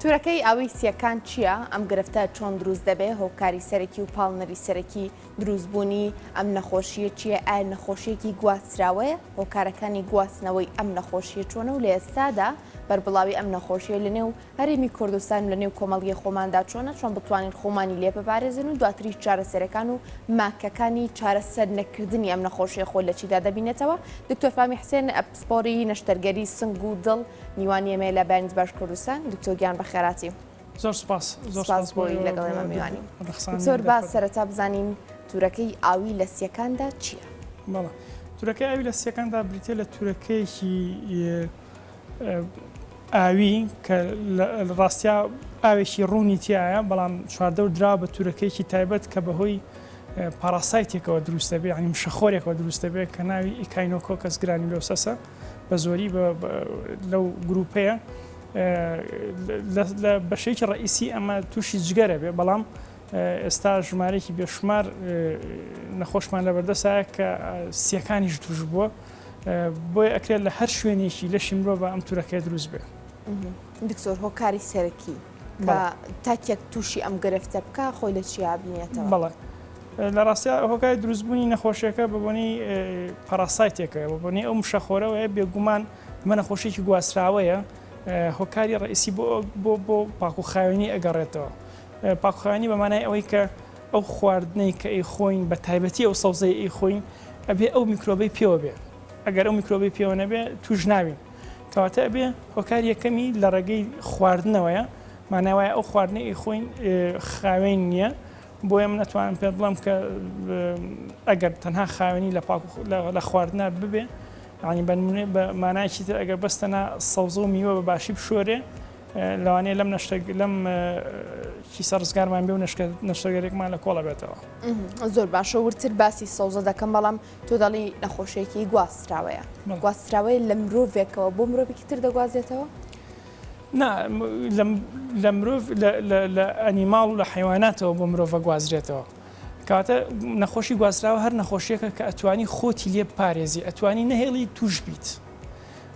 تورەکەی ئاوی سیەکان چییە؟ ئەم گرفتە چۆن دروست دەبێ؟ هۆکاری سەرەکی و پاڵنەری سەرەکی دروستبوونی ئەم نەخۆشییە چییە؟ ئایا نەخۆشییەکی گواستراوەیە؟ هۆکارەکانی گواستنەوەی ئەم نەخۆشییە چۆنە و لە ئێستادا بەربڵاوی ئەم نەخۆشییە لە نێو هەرێمی کوردستان و لە نێو کۆمەڵگەی خۆماندا چۆنە؟ چۆن بتوانین خۆمانی لێ بپارێزین و دواتریش چارەسەرەکان و ماکەکانی چارەسەر نەکردنی ئەم نەخۆشییە خۆی لە چیدا دەبینێتەوە؟ دکتۆر فامی حسێن پسپۆڕی نەشتەرگەری سنگ و دڵ میوانی ئێمەیە لە بەیانیت باش کوردستان. دکتۆر گیان بەخێرهاتی. زۆر سوپاس زۆر سوپاس بۆی لەگەڵ ئێمە میوانی. دکتۆر با سەرەتا بزانین تورەکەی ئاوی لە سیەکاندا چییە؟ بەڵێ تورەکەی ئاوی لە سیەکاندا بریتیە لە تورەکەیەکی ئاوی کە لە ڕاستیا ئاوێکی ڕوونی تایە بەڵام چواردەور درا بە تورەکەیەکی تایبەت کە بەهۆی parasite ێکەوە دروست دەبێت یعنی مشەخۆرێکەوە دروست دەبێت کە ناوی Echinococcus granulosus ە بە زۆری لەو گروپەیە لە بەشێکی ڕئیسی ئەمە تووشی جگەرە بێ بەڵام ئێستا ژمارەیەکی بێشمار نەخۆشمان لەبەردەسایە کە سیەکانیش توش بووە بۆیە ئەکرێت لە هەر شوێنێکی لەشی مرۆڤ ئەم تورەکەی دروست بێ. دکتۆر هۆکاری سەرەکی کە تاکێک تووشی ئەم گرفتە بکە خۆی لە چیا بینێتەوە؟ بەڵێ لە ڕاستیا هۆکاری دروستبوونی نەخۆشیەکە بە بۆنەی parasite ێکەوە بە بۆنەی ئەو مشەخۆرەوەیە بێگومان ئەمە نەخۆشیێکی گواستراوەیە هۆکاری ڕئیسی بۆ بۆ بۆ پاک و خاوێنی ئەگەڕێتەوە پاکوخاوێنی بە مانای ئەوەی کە ئەو خواردنەی کە ئەیخۆین بە تایبەتی ئەو سەوزەی ئەیخۆین ئەبێ ئەو میکرۆبەی پێوە بێ ئەگەر ئەو میکرۆبەی پێوە نەبێ توش نابین کەواتە ئەبێ هۆکاری یەکەمی لە ڕێگەی خواردنەوەیە مانای وایە ئەو خواردنەی ئەیخۆین خاوێن نییە بۆیە من ئەتوانم پێت بڵێم کە ئەگەر تەنها خاوێنی لە پاک لە خواردنە ببێ یانی بە نمونە بە مانایەکی تر ئەگەر بەس تەنها سەوزە و میوە بە باشی بشۆرێ لەوانەیە لەم نەشتە لەم کیسە ڕزگارمان بێ و نەشتەرگەرێکمان لە کۆڵە بێتەوە. زۆر باشە وردتر باسی سەوزە دەکەم بەڵام تۆ دەڵی نەخۆشیەکی گواستراوەیە گواستراوەیە لە مرۆڤێکەوە بۆ مرۆڤێکی تر دەگوازێتەوە؟ نا لە مرۆڤ لە animal و لە حیواناتەوە بۆ مرۆڤە گوازرێتەوە. کەواتە نەخۆشی گواستراوە هەر نەخۆشیەکە کە ئەتوانی خۆتی لێ بپارێزی ئەتوانی نەهێڵی توش بیت.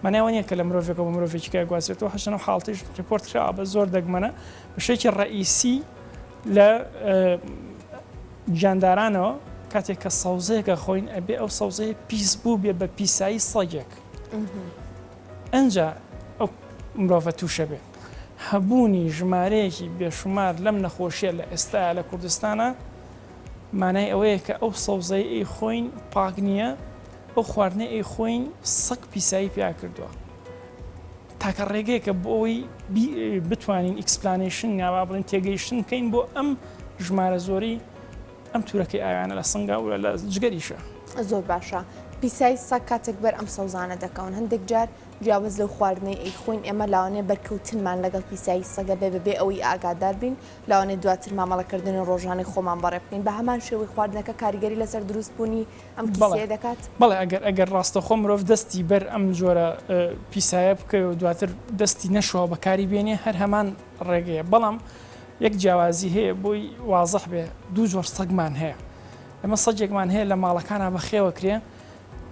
مانای ئەوە نییە کە لە مرۆڤێکەوە بۆ مرۆڤێکی کە گوازرێتەوە هەرچەند ئەو حاڵەتەیش report کراوە بەس زۆر دەگمەنە بە شێوەیەکی ڕەئیسی لە گیاندارانەوە کاتێک کە سەوزەیەکە خۆین ئەبێ ئەو سەوزەیە پیس بوو بێ بە پیسایی سەگێک ئەجا ئەو مرۆڤە تووشە بێ هەبوونی ژمارەیەکی بێشومار لەم نەخۆشیە لە ئێستا لە کوردستانە مانای ئەوەیە کە ئەو سەوزەی ئەی خۆین پاک نییە ئەو خواردنەی ئەیخۆین سەگ پیسایی پیا کردووە تاکە ڕێگەیەکە بۆ ئەوەی بتوانین explanation یا با بڵێن تێگەیشتن بکەین بۆ ئەم ژمارە زۆری ئەم تورەکەی ئاویانە لە سنگا و لە جگەریشە. زۆر باشە پیسایی سەگ کاتێک بەر ئەم سەوزانە دەکەون هەندێک جار جیاواز لەو خواردنەی ئەیخۆین ئێمە لاوانەیە بەرکەوتنمان لەگەڵ پیسایی سەگە بێ بەبێ ئەوەی ئاگادار بین لاوانەیە دواتر مامەڵەکردنی ڕۆژانەی خۆمان بەڕێ بکەین بە هەمان شێوەی خواردنەکە کاریگەری لەسەر دروست بوونی ئەم کیسەیە دەکات؟ بەڵێ ئەگەر ئەگەر ڕاستەخۆ مرۆڤ دەستی بەر ئەم جۆرە پیسایە بکەوێ و دواتر دەستی نەشۆوە بەکاری بێنێ هەر هەمان ڕێگەیە بەڵام یەک جیاوازی هەیە بۆی وازح بێ دوو جۆر سەگمان هەیە ئێمە سەگێکمان هەیە لە ماڵەکانا بەخێوە کرێ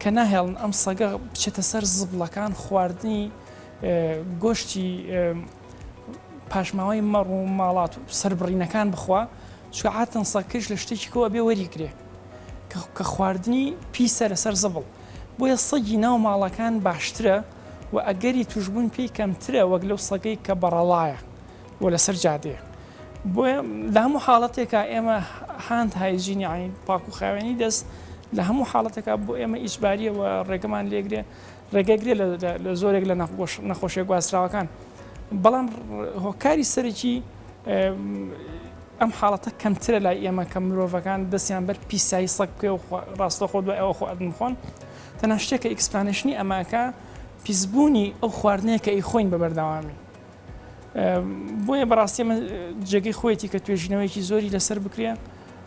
کە ناهێڵن ئەم سەگە بچێتە سەر زبڵەکان خواردنی گۆشتی پاشماوەی مەڕ و ماڵات و سەربڕینەکان بخوا چونکە عادەتەن سەگکەش لە شتێکی کەوە بێ وەری گرێ کە خواردنی پیسە لەسەر زبڵ بۆیە سەگی ناو ماڵەکان باشترە و ئەگەری توشبوون پێی کەمترە وەک لەو سەگەی کە بەڕەڵایە و لەسەر جادەیە بۆیە لە هەموو حاڵەتێکا ئێمە hand hygiene یانی پاک و خاوێنی دەست لە هەموو حاڵەتێکا بۆ ئێمە ئیجباریە و ڕێگەمان لێگرێ ڕێگەگرێ لە زۆرێک لە نەخۆشیە گواستراوەکان بەڵام هۆکاری سەرەکی ئەم حاڵەتە کەمترە لای ئێمە کە مرۆڤەکان دەستیان بەر پیسایی سەگ بکەوێ و ڕاستەوخۆ دوای ئەوە خواردن بخۆن تەنها شتێکە explanation ی ئەماکە پیسبوونی ئەو خواردنەیە کە ئەیخۆین بە بەردەوامی بۆیە بەڕاستی ئەمە جێگەی خۆیەتی کە توێژینەوەیەکی زۆری لەسەر بکرێ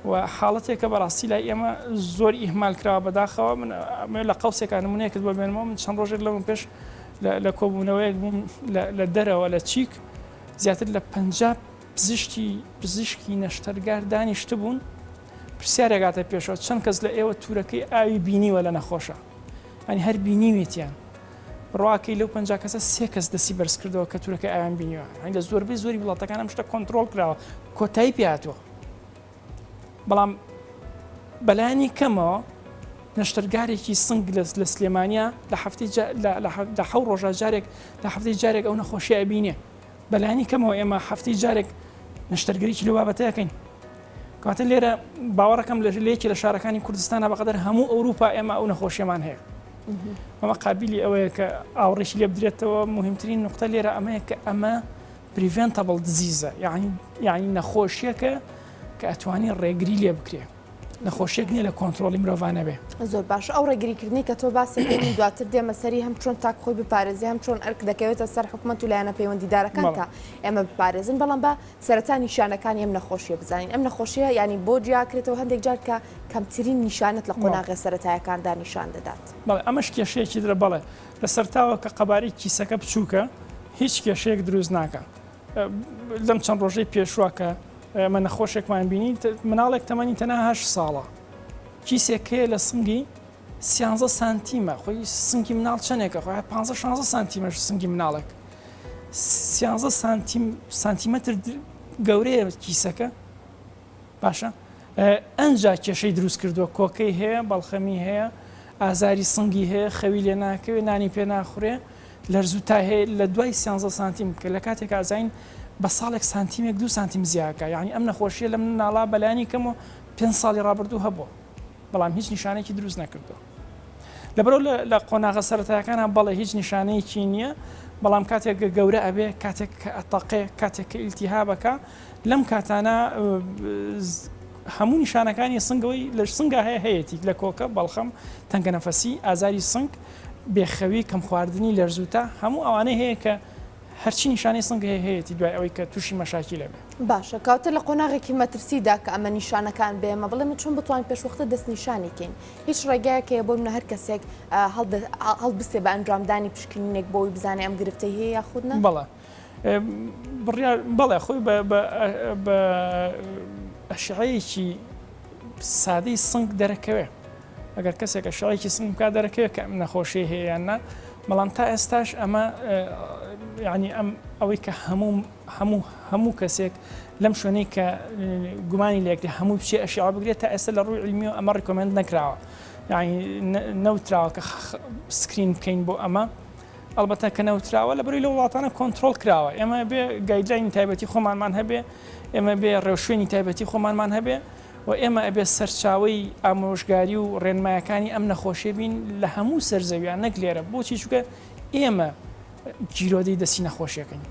و حاڵەتێکە بەڕاستی لای ئێمە زۆر ئیهمال کراوە بەداخەوە من ئەمە لە قەوسێکا نمونەیەکت بۆ بێنمەوە من چەند ڕۆژێک لەمە پێش لە کۆبوونەوەیەک بووم لە دەرەوە لە چیک زیاتر لە 50 پزیشکی پزیشکی نەشتەرگار دانیشتبوون پرسیارێک هاتە پێشەوە چەند کەس لە ئێوە تورەکەی ئاوی بینیوە لە نەخۆشە ئەنی هەر بینیوێتیان. بڕواکەی لەو 50 کەسە سێ کەس دەستی بەرز کردەوە کە تورەکە ئاویان بینیوە یانی لە زۆربەی زۆری وڵاتەکان ئەم شتە کۆنترۆڵ کراوە کۆتایی پێ هاتووە بەڵام بەلایەنی کەمەوە نەشتەرگارێکی سنگ لە سلێمانیا لە هەفتەی لە حەو ڕۆژە جارێک لە هەفتەی جارێک ئەو نەخۆشی ئەبینێ بەلایەنی کەمەوە ئێمە هەفتەی جارێک نەشتەرگەریی لەو بابەتەکەین کاتە لێرە باوەڕەکەم لە لێکی لە شارەکانی کوردستانە بەقدر هەموو ئەوروپا ئێمە ئەو نەخۆشیەمان هەیە ئەمە قابلی ئەوەیە کە ئاوڕێکی لێ بدرێتەوە مهمترین نقطە لێرە ئەمەیە کە ئەمە Preventable disease یانی یانی نەخۆشیەکە کە ئەتوانی ڕێگری لێ بکرێ نەخۆشیەک نییە لە کۆنترۆڵی مرۆڤا نەبێ. زۆر باشە ئەو ڕێگریکردنەی کە تۆ باسی کردی من دواتر دێمە سەری هەم چۆن تاک خۆی بپارێزێ هەم چۆن ئەرک دەکەوێتە سەر حکومەت و لایەنە پەیوەندیدارەکان بەڵێ. کە ئێمە بپارێزن بەڵام با سەرەتا نیشانەکانی ئەم نەخۆشیە بزانین ئەم نەخۆشیە یانی بۆ جیاکرێتەوە هەندێک جار کە کەمترین نیشانەت لە بەڵێ. قۆناغە سەرەتایەکاندا نیشان دەدات. بەڵێ ئەمەش کێشەیەکی ترە بەڵێ لە سەرتاوە کە قەبارەی کیسەکە بچووکە هیچ کێشەیەک دروست ناکا لەم چەند ڕۆژەی پێشوە کە ئێمە نەخۆشێکمان بینی مناڵێک تەمەنی تەنها هەشت ساڵە کیسێک هەیە لە سنگی سیانزە سانتیمە خۆی سنگی مناڵ چەندێکە خۆی پ 16 سانتیمەش سنگی مناڵێک سیانزە سانتیم سانتیمەتر گەورەیە کیسەکە باشە ئەنجا کێشەی دروست کردووە کۆکەی هەیە بەڵخەمی هەیە ئازاری سنگی هەیە خەوی لێ ناکەوێ نانی پێ ناخورێ لەرزو تای هەیە لە دوای سیانزە سانتیم کە لە کاتێک ئازین بە ساڵێک سانتیمێک دو سانتیم زیاکە یعنی ئەم نەخۆشیە لە مناڵا بەلانی کەمەوە پێ ساڵی ڕابردوو هەبووە بەڵام هیچ نیشانێکی دروست نەکردووە لەبەرئەوە لە قۆناغە سەرەتایەکانا بەڵێ هیچ نیشانەیەکی نییە بەڵام کاتێک گەورە ئەبێ کاتێک کە ئەتەقێ کاتێک کە ئیلتیهابەکە لەم کاتانە هەموو نیشانەکانی سنگەوەی لە سنگا هەیە هەیەتی لە کۆکە بەڵخەم تەنگەنەفەسی ئازاری سنگ بێخەوی کەم خواردنی لەرزوتە هەموو ئەوانەی هەیە کە هەرچی نیشانەی سنگ هەیە هەیەتی دوای ئەوەی کە تووشی مەشاکیل ئەبێ. باشە کەواتە لە قۆناغێکی مەترسیدا کە ئەمە نیشانەکان بێ ئێمە بڵێ من چۆن بتوانین پێشوەختە دەستنیشانی کەین هیچ ڕێگایەک هەیە بۆ منە هەر کەسێک هەڵبستێ بە ئەنجامدانی پشکنینێک بۆ ئەوەی بزانێ ئەم گرفتەی هەیە یاخود نا؟ بەڵێ بڕیار بەڵێ خۆی بە ئەشعەیەکی سادەی سنگ دەرەکەوێ ئەگەر کەسێک ئەشعەیەکی سنگ بکات دەرەکەوێت کە ئەم نەخۆشی هەیە یان نا بەڵام تا ئێستاش ئەمە یعنی ئەم ئەوەی کە هەموو هەموو هەموو کەسێک لەم شوێنەی کە گومانی لێکرێ هەموو بچێ ئەشعە بگرێت تا ئێستا لە ڕووی علمیەوە ئەمە recommend نەکراوە یعنی نەوتراوە کە screen بکەین بۆ ئەمە ئەڵبەتە کە نەوتراوە لەبەرئەوەی لە وڵاتانە کۆنترۆڵ کراوە ئێمە بێ guideline ی تایبەتی خۆمانمان هەبێ ئێمە بێ ڕێوشوێنی تایبەتی خۆمانمان هەبێ و ئێمە ئەبێ سەرچاوەی ئامۆژگاری و ڕێنمایەکانی ئەم نەخۆشیە بین لە هەموو سەر زەویان نەک لێرە بۆچی چونکە ئێمە گیرۆدەی دەستی نەخۆشیەکەین.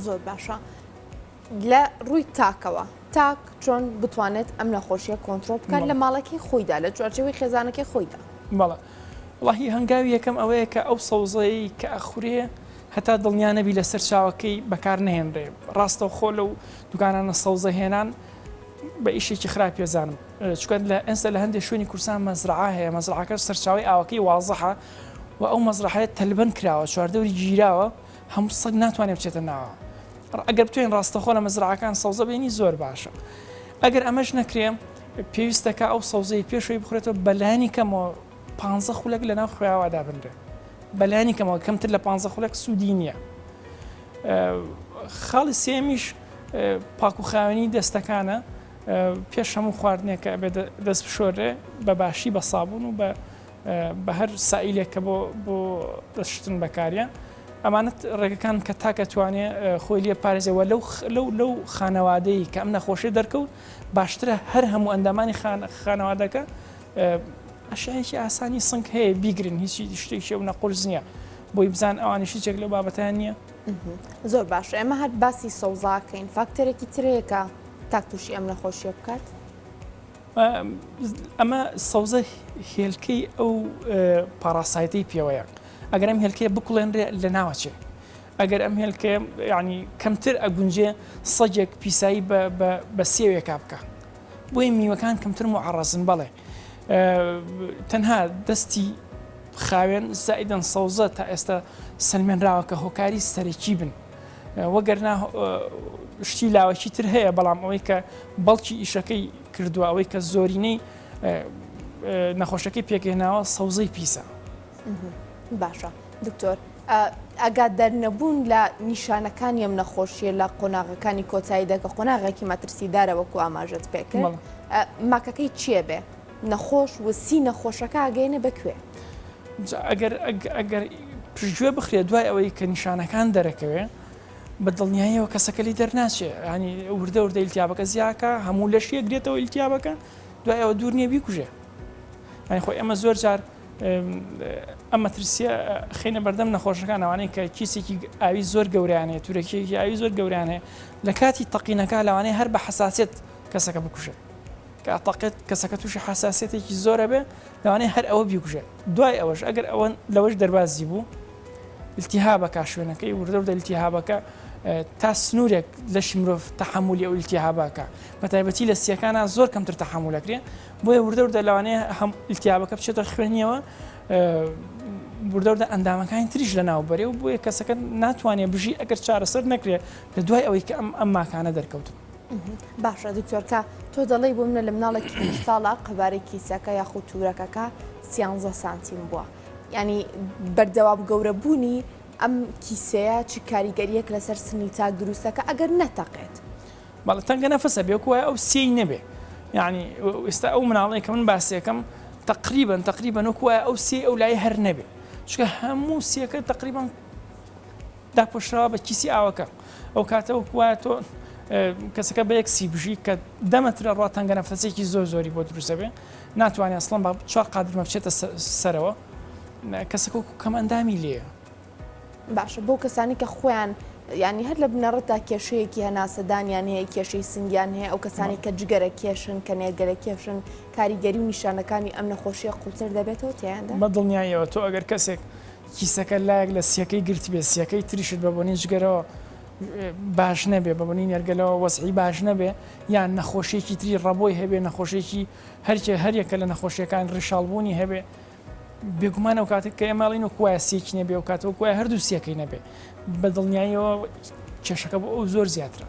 زۆر باشە لە ڕووی تاکەوە تاک چۆن بتوانێت ئەم نەخۆشیە کۆنترۆڵ بکات لە ماڵەکەی خۆیدا لە چوارچێوەی خێزانەکەی خۆیدا؟ بەڵێ وەڵاهی هەنگاوی یەکەم ئەوەیە کە ئەو سەوزەی کە ئەخورێ هەتا دڵنیا نەبی لە سەرچاوەکەی بەکار نەهێنرێ ڕاستەوخۆ لەو دوکانانە سەوزە هێنان بە ئیشێکی خراپ پێزانم چونکە لە ئێستا لە هەندێک شوێنی کوردستان مەزرعە هەیە مەزرعەکەش سەرچاوەی ئاوەکەی وازحە و ئەو مەزرعەیە تەلبەند کراوە چواردەوری گیراوە هەموو سەگ ناتوانێت بچێتە ناوە ئەگەر بتوێن ڕاستەخۆ لە مەزرعەکان سەوزە بێنی زۆر باشە ئەگەر ئەمەش نەکرێ پێویستەکە ئەو سەوزەی پێشەوەی بخورێتەوە بەلایەنی کەمەوە پ خولەک لە ناو خوێاوادا بنرێت بەلایەنی کەمەوە کەمتر لە پ خولەک سوودی نییە خاڵی سێمیش پاک و خاوێنی دەستەکانە پێش هەموو خواردنێک کە ئەبێت دەست بشۆرێ بە باشی بە سابوون و بە بە هەر سائیلێک کە بۆ بۆ دەستشتن بەکاریە ئەمانەت ڕێگەکان کە تاکە توانێ خۆی لێ پارێزەوە لەو لەو لەو خانەوادەی کە ئەم نەخۆشی دەرکەوت باشترە هەر هەموو ئەندامانی خانەوادەکە ئەشعەیەکی ئاسانی سنگ هەیە بیگرن هیچی شتێکی ئەو نەقورس نییە بۆی بزان ئەوانیش هیچێک لەو بابەتیان نییە. زۆر باش ئێمە هەر باسی سەوزاکەین فاکتەرێکی ترەیە کە تاک تووشی ئەم نەخۆشیە بکات؟ ئەمە سەوزە هێلکەی ئەو parasite ەی پێوەیە ئەگەر ئەم هێلکەیە بکوڵێنرێ لە ناوەچێ ئەگەر ئەم هێلکەیە ینی کەمتر ئەگونجێ سەگێک پیسایی بە سێوێکا بکە بۆیە میوەکان کەمتر معەڕەزن بەڵێ تەنها دەستی خاوێن زائیدەن سەوزە تا ئێستا سەلمێنراوە کە هۆکاری سەرەکی بن وەگەرنا شتی لاوەکی تر هەیە بەڵام ئەوەی کە بەڵکی ئیشەکەی کردووە ئەوەی کە زۆرینەی نەخۆشەکەی پێکهێناوە سەوزەی پیسە. باشە دکتۆر ئاگادارنەبوون لە نیشانەکانی ئەم نەخۆشیە لە قۆناغەکانی کۆتاییدا کە قۆناغێکی مەترسیدارە وەکو ئاماژەت پێکرد ماکەکەی چییە بێ نەخۆش و سی نەخۆشەکە ئەگەیەنێ بە کوێ؟ ئەگەر ئەگەر پشتگوێ بخرێت دوای ئەوەی کە نیشانەکان دەرەکەوێ بە دڵنیاییەوە کەسەکە لی دەرناچێ ینی وردە وردە ئیلتیابەکە زیاکە هەموو لەشیە گرێتەوە ئیلتیابەکە دوای ئەوە دوور نییە بیکوژێ یانی خۆی ئێمە زۆر جار ئەم مەترسیە خینە بەردەم نەخۆشەکان ئەوانەی کە کیسێکی ئاوی زۆر گەوریان هەیە تورەکیەکی ئاوی زۆر گەوریان هەیە لە کاتی تەقینەکە لەوانەیە هەر بە حساسێت کەسەکە بکوژێت کە تەقێت کەسەکە تووشی حساسێتێکی زۆرە بێ لەوانەیە هەر ئەوە بیکوژێت دوای ئەوەش ئەگەر ئەوە لەوەش دەربازی بوو التهابەکە شوێنەکەی وردە وردە التهابەکە تا سنوورێک لەشی مرۆڤ تەحملی ئەو التهابەکە بە تایبەتی لە سیەکانە زۆر کەمتر تەحملەکرێ بۆیە وردە وردە لەوانەیە هەم ئیلتیابەکە بچێتە خوێنیەوە وردە وردە ئەندامەکانی تریش لەناو بەرێ و بۆیە کەسەکە ناتوانێت بژی ئەگەر چارەسەر نەکرێت لە دوای ئەوەی کە ئەم ئەم ماکانە دەرکەوتن. باشە دکتۆر کە تۆ دەڵێی بۆ منە لە مناڵێکی هەشت ساڵە قەبارەی کیسەکە یاخود تورەکەکە سیانزە سانتیم بووە یعنی بەردەوام گەورەبوونی ئەم کیسەیە چ کاریگەریەک لەسەر سنگی تاک دروستەکە ئەگەر نەتەقێت؟ بەڵێ تەنگە نەفەسە بێ وەکو وایە ئەو سێی نەبێ یعنی ئێستا ئەو مناڵەی کە من باسیەکەم تقریبا تقریبا وەکو وایە ئەو سێی ئەو لای هەر نەبێ چونکە هەموو سیەکە تقریبا داپۆشراوە بە کیسی ئاوەکە ئەو کاتە وەکو وایە تۆ کەسەکە بە یەک سی بژی کە دەمەترە ڕوا تەنگە نەفەسێکی زۆر زۆری بۆ دروستە بێ ناتوانێت ئەسڵەن بە چوار قادرمە بچێتە سەرەوە کەسەکە وەکو کەم ئەندامی لێیە. باشە بۆ کەسانی کە خۆیان یانی هەر لە بنەڕەتدا کێشەیەکی هەناسەدانیان هەیە کێشەی سنگیان هەیە ئەو کەسانی کە جگەرە کێشن کە نێرگەلە کێشن کاریگەری و نیشانەکانی ئەم نەخۆشیە قوڵتر دەبێتەوە تیایاندا؟ بە دڵنیاییەوە تۆ ئەگەر کەسێک کیسەکە لایەک لە سیەکەی گرتبێ سیەکەی تریشت بە بۆنی جگەرەوە باش نەبێ بە بۆنی نێرگەلەوە وەزعی باش نەبێ یان نەخۆشیەکی تری ڕەبۆی هەبێ نەخۆشیەکی هەرکێ هەریەکە لە نەخۆشیەکان ڕیشاڵبوونی هەبێ بێگومان ئەو کاتێک کە ئێمە ئەڵێین وەکو وایە سیەکی نەبێ ئەو کاتە وەکو وایە هەردوو سیەکەی نەبێ بە دڵنیاییەوە کێشەکە بۆ ئەو زۆر زیاترە.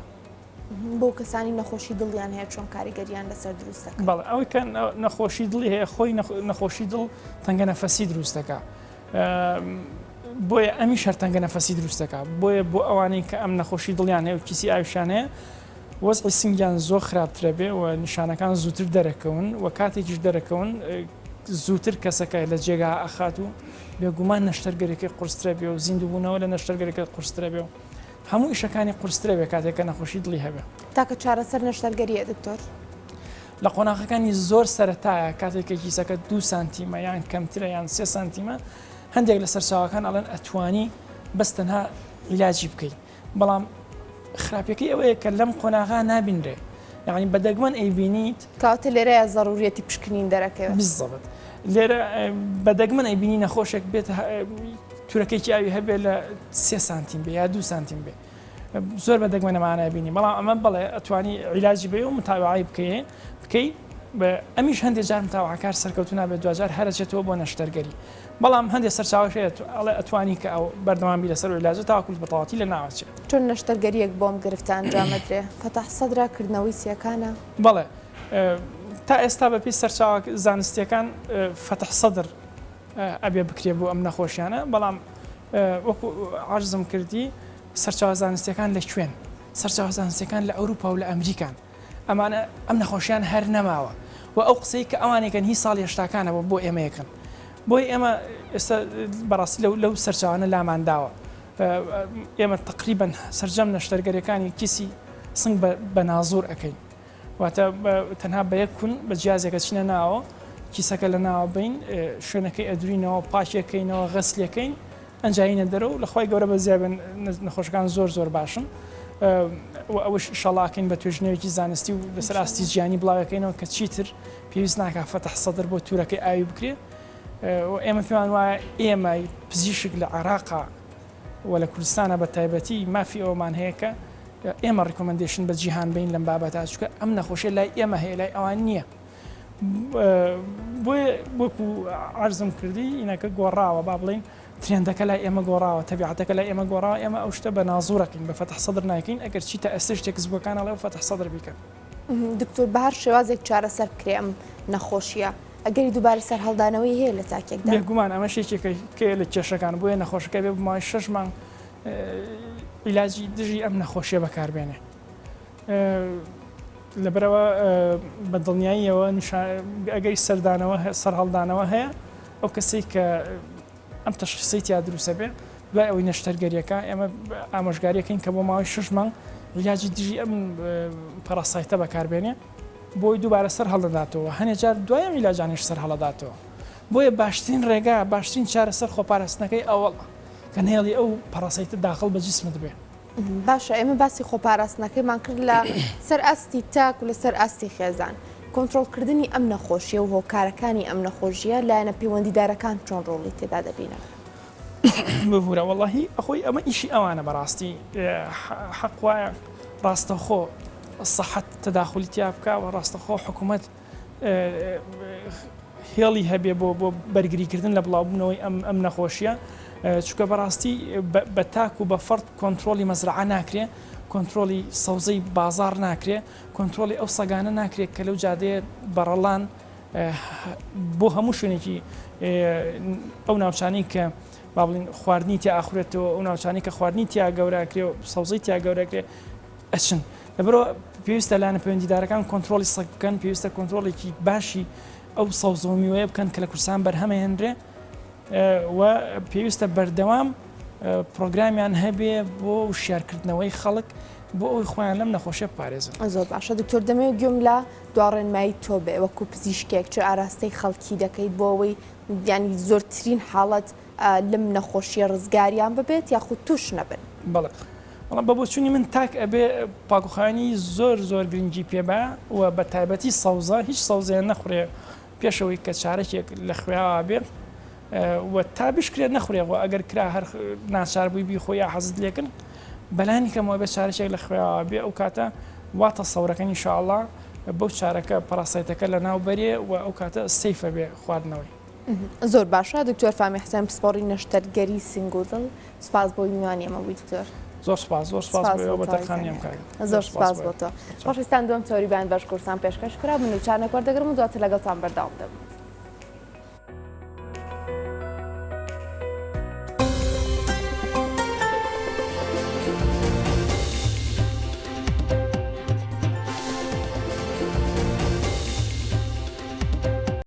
بۆ کەسانی نەخۆشی دڵیان هەیە چۆن کاریگەریان لەسەر دروست دەکات؟ بەڵێ ئەوەی کە نەخۆشی دڵی هەیە خۆی نەخۆشی دڵ تەنگە نەفەسی دروست دەکا بۆیە ئەمیش هەر تەنگە نەفەسی دروست دەکا بۆیە بۆ ئەوانەی کە ئەم نەخۆشی دڵیان هەیە و کیسی ئاویشیان هەیە وەزعی سنگیان زۆر خراپترە بێ و نیشانەکان زووتر دەرەکەون و کاتێکیش دەرەکەون زووتر کەسەکە لە جێگا ئەخات و بێگومان نەشتەرگەریەکەی قورسترە بێ و زیندووبوونەوە لە نەشتەرگەریەکە قورسترە بێ و هەموو ئیشەکانی قورسترە بێ کاتێک کە نەخۆشی دڵی هەبێ. تاکە چارەسەر نەشتەرگەریە دکتۆر؟ لە قۆناغەکانی زۆر سەرەتایە کاتێک کە کیسەکە دوو سانتیمە یان کەمترە یان سێ سانتیمە هەندێک لە سەرچاوەکان ئەڵێن ئەتوانی بەس تەنها عیلاجی بکەیت بەڵام خراپیەکەی ئەوەیە کە لەم قۆناغا نابینرێ یعنی بە دەگمەن ئەیبینیت. کەواتە لێرەیا زەروریەتی پشکنین دەرەکەوێت. بالضبط لێرە بە دەگمەن ئەیبینی نەخۆشێک بێت تورەکەیکی ئاوی هەبێ لە سێ سانتیم بێ یا دوو سانتیم بێ زۆر بە دەگمەن ئەمانە بینی بەڵام ئەمە بەڵێ ئەتوانی عیلاجی بێ و متابعەی بکەی بکەی ئەمیش هەندێک جار متابعەکار سەرکەوتو نابێت دواجار هەرەچێتەوە بۆ نەشتەرگەری بەڵام هەندێک سەرچاوەش هەیە ئەڵێ ئەتوانی کە ئەو بەردەوام بی لەسەر عیلاجە تاوەکو بە تەواوەتی لە ناوەچێ. چۆن نەشتەرگەریەک بۆ ئەم گرفتە ئەنجام ئەدرێ؟ فەتح سەدرا کردنەوەی سیەکانە؟ بەڵێ تا ئێستا بەپێی سەرچاوە زانستیەکان فەتح سەدر ئەبێ بکرێ بۆ ئەم نەخۆشیانە بەڵام وەکو عەرزم کردی سەرچاوە زانستیەکان لە کوێن؟ سەرچاوە زانستیەکان لە ئەوروپا و لە ئەمریکان. ئەمانە ئەم نەخۆشیان هەر نەماوە و ئەو قسەی کە ئەوانێکن هی ساڵی هەشتاکانە بۆ ئێمەیەکەن بۆی ئێمە ئێستا بەڕاستی لەو لەو سەرچاوانە لامان داوە ئێمە تقریبن سەرجەم نەشتەرگەریەکانی کیسی سنگ بە نازور ئەەکەین واتە تەنها بە یەک کون بە جیازێکە چینە ناوە کیسەکە لە ناوە بین شوێنەکەی ئەدرینەوە پاکێکەکەینەوە غەسلەکەین ئەنجا یینە دەرەوە و لە خوای گەورە بەزیا بن نەخۆشەکان زۆر زۆر باشن و ئەوەش ئیشەڵا ئەکەین بە توێژینەوەیەکی زانستی و لەسەر ئاستی جیهانی بڵاوەکەینەوە کە چیتر پێویست ناکا فەتح سەدر بۆ تورەکەی ئاوی بکرێ و ئێمە پێمان وایە ئێمە پزیشک لە عێراقا و لە کوردستانە بە تایبەتی مافی ئەومان هەیە کە ئێمە recommendation بە جیهان بین لەم بابەتە چونکە ئەم نەخۆشیە لای ئێمە هەیە لای ئەوان نییە. بۆیە وەکو عەرزم کردی ئینەکە گۆڕاوە با بڵێین trend ەکە لای ئێمە گۆڕاوە تەبیعەتەکە لای ئێمە گۆڕاوە ئێمە ئەو شتە بە نازوڕەکەین بە فەتح سەدر نایکەین ئەگەر چی تا ئێستەش textbook ەکان ئەڵێ فەتح سەدر بیکەن. دکتۆر بە هەر شێوازێک چارەسەر بکرێ ئەم نەخۆشیە. ئەگەری دووبارە سەرهەڵدانەوەی هەیە لە تاکێکدا؟ بێگومان ئەمەش یەکێکە لە کێشەکان، بۆیە نەخۆشەکە بێ بۆ ماوەی شەش مانگ عیلاجی دژی ئەم نەخۆشیە بەکاربێنێ. لەبەرئەوە بە دڵنیاییەوە ئەگەری سەردانەوە سەرهەڵدانەوە هەیە ئەو کەسەی کە ئەم تەشخیسەی تیا دروستە بێ دوای ئەوەی نەشتەرگەریەکە ئێمە ئامۆژگاریەکەین کە بۆ ماوەی شش مانگ عیلاجی دژی ئەم parasite ە بەکاربێنێ بۆی دووبارە سەر هەڵدەداتەوە هەنێ جار دوای ئەم عیلاجانیش سەر هەڵەداتەوە بۆیە باشترین ڕێگا باشترین چارەسەر خۆپاراستنەکەی ئەوەڵ کە نەهێڵی ئەو parasite ە داخڵ بە جسمت بێ. باشە ئێمە باسی خۆپاراستنەکەیمان کرد لە سەر ئاستی تاک و لەسەر ئاستی خێزان کۆنترۆڵکردنی ئەم نەخۆشیە و هۆکارەکانی ئەم نەخۆشیە لایەنە پەیوەندیدارەکان چۆن ڕۆڵی تێدا دەبینن؟ ببورە وەڵاهی ئەخۆی ئەمە ئیشی ئەوانە بەڕاستی حەق وایە ڕاستەخۆ سەحەت تەداخلی تیا بکە و ڕاستەخۆ حکوومەت هێڵی هەبێ بۆ بۆ بەرگریکردن لە بڵاوبوونەوەی ئەم ئەم نەخۆشیە چونکە بەڕاستی بە تاک و بە فەرد کۆنترۆڵی مەزرعە ناکرێ کۆنترۆڵی سەوزەی بازاڕ ناکرێ کۆنترۆڵی ئەو سەگانە ناکرێت کە لەو جادەیە بەڕەڵان بۆ هەموو شوێنێکی ئەو ناوچانەی کە با بڵین خواردنی تیا ئاخورێتەوە ئەو ناوچانەی کە خواردنی تیا گەورەکرێ و سەوزەی تیا گەورەکرێ ئەچن. لەبەرئەوە پێویستە لایەنە پەیوەندیدارەکان کۆنترۆڵی سەگ بکەن، پێویستە کۆنترۆڵێکی باشی ئەو سەوزە و میوەیە بکەن کە لە کوردستان بەرهەمەهێنرێ و پێویستە بەردەوام پرۆگرامیان هەبێ بۆ وشیارکردنەوەی خەڵک بۆ ئەوەی خۆیان لەم نەخۆشیە بپارێزن. زۆر باشە دکتۆر دەمەوێت گوێم لە دوا ڕێنمایی تۆ بێ وەکو پزیشکێک چ ئاراستەی خەڵکی دەکەیت بۆ ئەوەی یانی زۆرترین حاڵەت لەم نەخۆشیە ڕزگاریان ببێت یاخود توش نەبن؟ بەڵێ بەڵام بە بۆچوونی من تاک ئەبێ پاکوخاوێنی زۆر زۆر گرنگی پێ با و بە تایبەتی سەوزە هیچ سەوزەیە نەخورێ پێشەوەی کە چارەکێک لە خوێاوە بێ و تا بشکرێت نەخورێ و ئەگەر کرا هەر ناچار بووی بیخۆ یا حەزت لێکن بەلانی کەمەوە بێ چارەکێک لە خوێاوە بێ ئەو کاتە وا تەسەورەکەن ئینشاءاللە بەو چارەکە parasite ەکە لەناو بەرێ و ئەو کاتە safe ە بێ خواردنەوەی. زۆر باشە دکتۆر فامی حسێن پسپۆڕی نەشتەرگەری سنگ و دڵ سوپاس بۆ میوانی ئێمە بووی دکتۆر. زۆر سوپاس زۆر سوپاس بۆ ئێوە بۆ تەرخانی ئەم کاتە. زۆر سوپاس بۆ تۆ. خۆشەویستان دووەم تەوەری بەیان باش کوردستان پێشکەش کرا من نوچانێک وەردەگرم و دواتر لەگەڵتان بەردەوام دەبم.